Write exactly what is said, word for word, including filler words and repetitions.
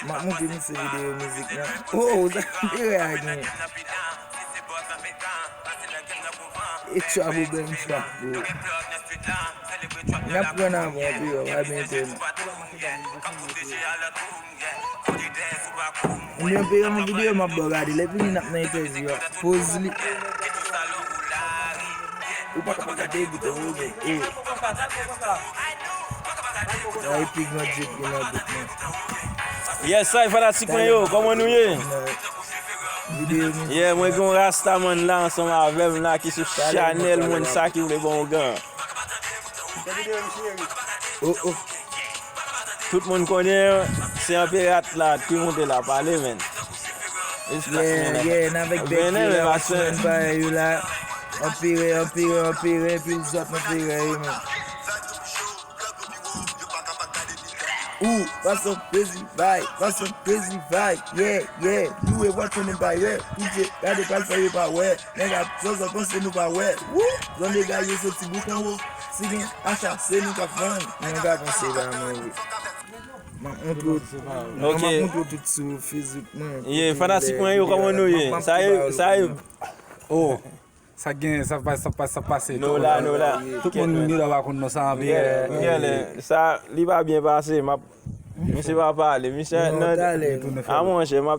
M ap montre misye videyo mizik nan. Oh, sa Anperè a gen. E chapo, bèl chapo. N ap pran avan, Anperè, w a byen tèlman. Ebyen, Anperè, yon videyo m ap ba w gade. Lè fini, n ap nan entèvyou a. Poz li. Ou pa ka pa gade bouton yo, men, e. Sa e pi gran djeb ki nan bout mwen. Yes, sa e fanatik mwen yo, kòman nou ye? Videyo nou Yeah, mwen gen yon rastaman la ansanm avè m la ki sou chanèl mwen sa ki vle ban yon gan. Oh, oh. Tout moun konnen se Anperè la ki monte la pale, men. Yeah, yeah, n avèk bèk yo la, wè sou menm bagay yo la. Anperè, Anperè, Anperè, pil zòt Anperè yo, men. Ou, fason crazy vibe, fason crazy vibe, yeah, yeah. Louwe vwa konnen pa wè, koute, gade pral fè yo pa wè. Nèg ap zòzò panse nou pa wè. Wou, zòn dega yo soti bout anwo. Si gen acha, se nou k ap vann. Mwen pa panse pa mwen vre. M ap montre w, mwen m ap montre w tout sou Facebook mwen. Ye, fanatik mwen yo, kòman nou ye? Sa ye, sa ye. Oh, sa gen, sa pa, sa pa, sa pase. Nou la, nou la. Tout moun nou la pa konn non sa anpil. Genlè, genlè, sa, li pa byen pase. M ap, misye pa pale. Misye nan, a monchè, m ap